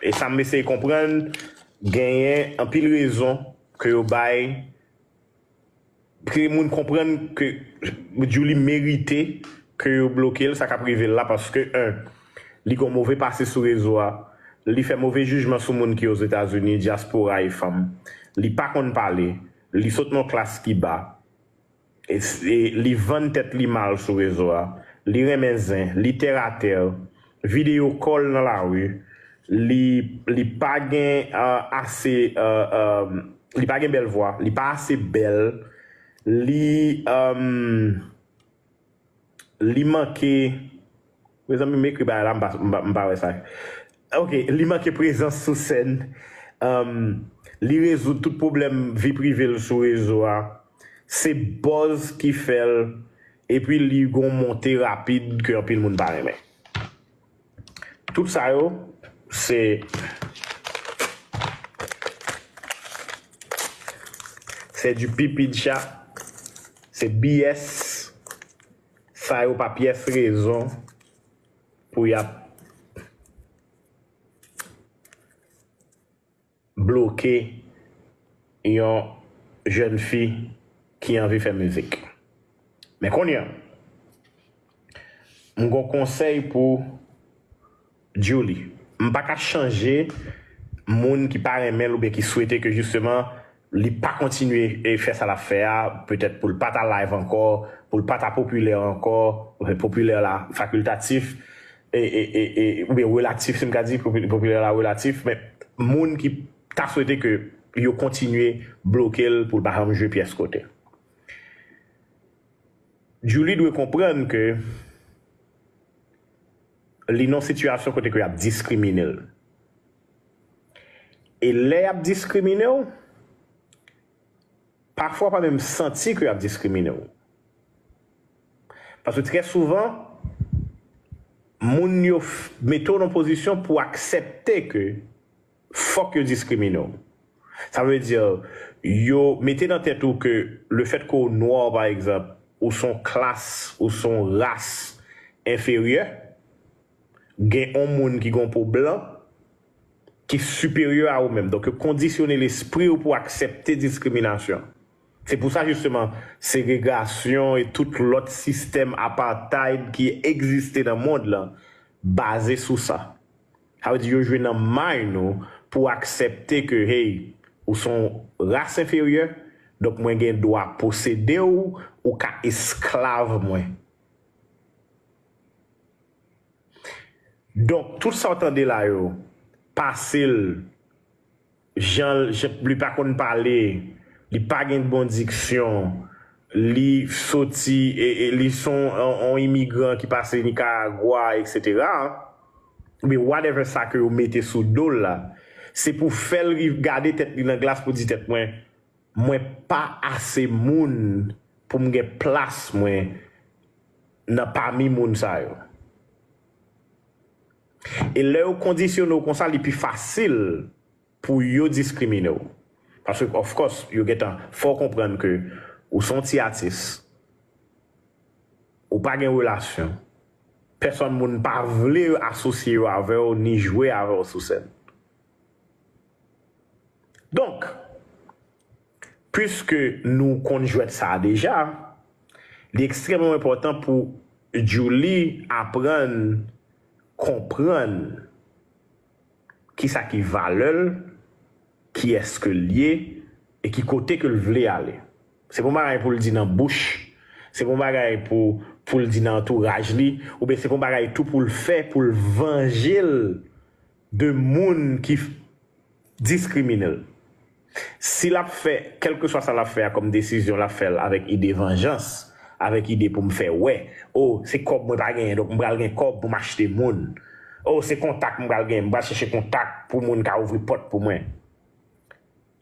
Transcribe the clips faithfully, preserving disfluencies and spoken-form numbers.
E sa m eseye konprann, genyen anpil rezon ke yo bay, ke moun konprann ke Djouly merite ke yo bloke l, sa k ap rive l la, paske, en, li gen yon move pase sou rezo a, li fè move jijman sou moun ki Ozetazini, dyaspora e fanm. Li pa konn pale, li sot nan yon klas ki ba. E, e li vann tèt li mal sou rezo a. Li renmen zen, li tèratè, videyo kò l nan lari, li, li pa gen, euh, ase, euh, euh, li pa gen bèl vwa, li pa ase bèl, li, euh, li manke, mezanmi, m ekri bagay la, m pa, m pa, m pa wè sa. Ok, li manke prezans sou sèn. Um, li rezoud tout pwoblèm vi prive l sou rezo a. Se buzz ki fè l, epi li gon monte rapid ke anpil moun pa renmen. Tout sa yo, se, se du pipi de chat, se B S. Sa yo pa pyès rezon pou y ap bloke yon jèn fi ki anvi fè mizik. Men kounye a, m gon konsèy pou Djouly. M pa ka chanje moun ki pa renmen l oubyen ki swete ke jisteman li pa kontinye e fè sa l ap fè a, petèt pou l pa ta live ankò, pou l pa ta popilè ankò, popilè la fakiltatif, e, e, e, e, oubyen relatif, si m ka di, popi-, popilè la relatif, men moun ki ta swete ke yo kontinye bloke l pou l pa janm jwe pyès kote. Djouly dwe konprann ke li nan yon sitiyasyon kote ke y ap diskrimine l. E lè y ap diskrimine w, pafwa w pa menm santi ke y ap diskrimine w. Paske trè souvan, moun yo f-, mete w nan pozisyon pou aksepte ke fòk yo diskrimine w. Sa vle di, yo mete nan tèt ou ke lefètke w nwa, pa egzanp, ou se yon klas, ou se yon ras enferyè, gen yon moun ki gen yon po blan, ki siperyè a ou menm. Donk, yo kondisyone lespri w pou aksepte diskriminasyon. Se pou sa, jisteman, segregasyon e tout lòt sistèm apartheid ki egziste nan mond lan baze sou sa. Sa vle di yo jwe nan mind ou pou aksepte ke, hey, ou se yon ras enferyè, donk mwen gen dwa posede w, ou ka esklav mwen. Donk, tout sa w tande la yo, pase l, jan, jan, li pa konn pale, li pa gen bon diksyon, li soti, e, e, li se yon, yon, yon imigran ki pase Nikaragwa, etsetera. Oubyen whatever sa ke yo mete sou do l la, se pou fè l riv gade tèt li nan glas pou di tèt mwen, mwen pa ase moun pou m gen plas mwen nan pami moun sa yo. E lè yo kondisyone w konsa, li pi fasil pou yo diskrimine w. Paske, of course, yo gentan fè w konprann ke ou se yon ti atis, ou pa gen relasyon, pèsòn moun pa vle asosye yo avè w ni jwe avè w sou sèn. Donk, piske nou konn jwèt sa a deja, li ekstrèmman enpòtan pou Djouly aprann konprann kisa ki valè l, kiyès ke l ye, e ki kote ke l vle ale. Se pa yon bagay pou l di nan bouch, se pa yon bagay pou, pou l di nan antouraj li, oubyen se pa yon bagay tou pou l fè, pou l vanje l de moun ki f-, diskrimine l. Si l ap fè, kèlkeswa sa l ap fè a kòm desizyon, l ap fè l avèk ide vanjans, avèk ide pou m fè wè, o, se kòb mwen pa genyen, donk m pral gen kòb pou m achte moun. O, se kontak m pral genyen, m pral chèche kontak pou moun ka ouvri pòt pou mwen.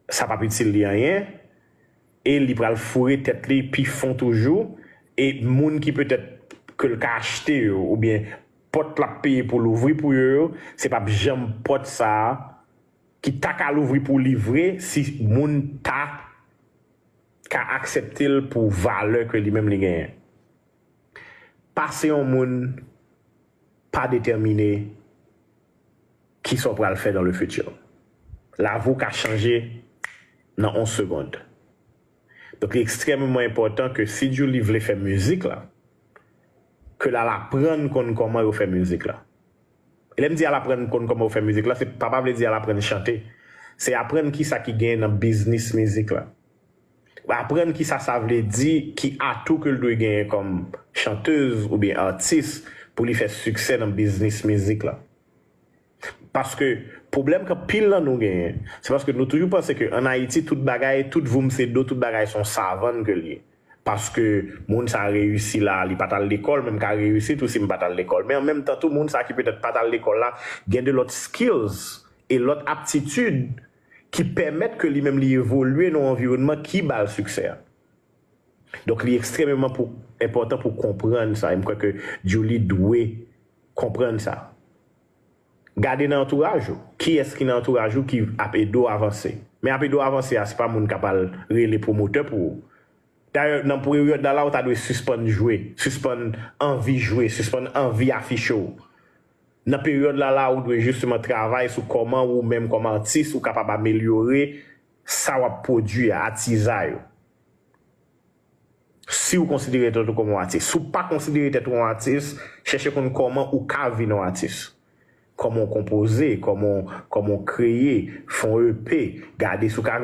Sa p ap itil li anyen, e li pral foure tèt li pi fon toujou, e moun ki petèt ke l ka achte yo, oubyen pòt l ap peye pou l ouvri pou yo yo, se p ap janm pòt sa a ki ta ka louvri pou li vre si moun ta ka aksepte l pou valè ke li menm li genyen. Pase yon moun pa detèmine Kisa w pral fè dans le futur? Lavi w ka chanje nan yon segond. Donk, li ekstrèmeman enpòtan ke si Djouly vle fè mizik la, ke l al aprann konn kòman yo fè mizik la. E lè m di al aprann konn kòman yo fè mizik la, se pa, pa vle di al aprann chante. Se aprann kisa ki genyen nan biznis mizik la. Aprann kisa sa vle di, ki atou ke l dwe genyen kòm chantèz oubyen atis pou li fè siksè nan biznis mizik la. Paske pwoblèm ke anpil nan nou genyen, se paske nou toujou panse ke ann Ayiti, tout bagay, tout voum se do, tout bagay se yon savann ke l ye. Paske moun sa reyisi la, li pa t al lekòl, men m ka reyisi tou si m pa t al lekòl. Men an menm tan tou, moun sa ki petèt pa t al lekòl la, gen de lòt skills e lòt aptitid ki pèmèt ke li menm li evolye nan yon anviwònman ki ba l siksè a. Donk, li ekstrèmeman pou, enpòtan pou konprann sa. E m kwè ke Djouly dwe konprann sa. Gade nan antouraj ou. Kiyès ki nan antouraj ou ki ap ede w avanse? Men ap ede w avanse a, se pa moun k ap al rele pwomotè pou ou. Dayè, nan peryòd la, la, ou ta dwe sispann jwe, sispann anvi jwe, sispann anvi afiche w. Nan peryòd la, la, ou dwe jisteman travay sou kòman ou menm kòm atis, ou kapab amelyore sa w ap pwodui a, atizay ou. Si w konsidere tèt ou kòm yon atis. Si w pa konsidere tèt ou yon atis, chèche konn kòman ou ka vin yon atis. Kòman w konpoze, kòman w, kòman w kreye, fè yon E P, gade si w ka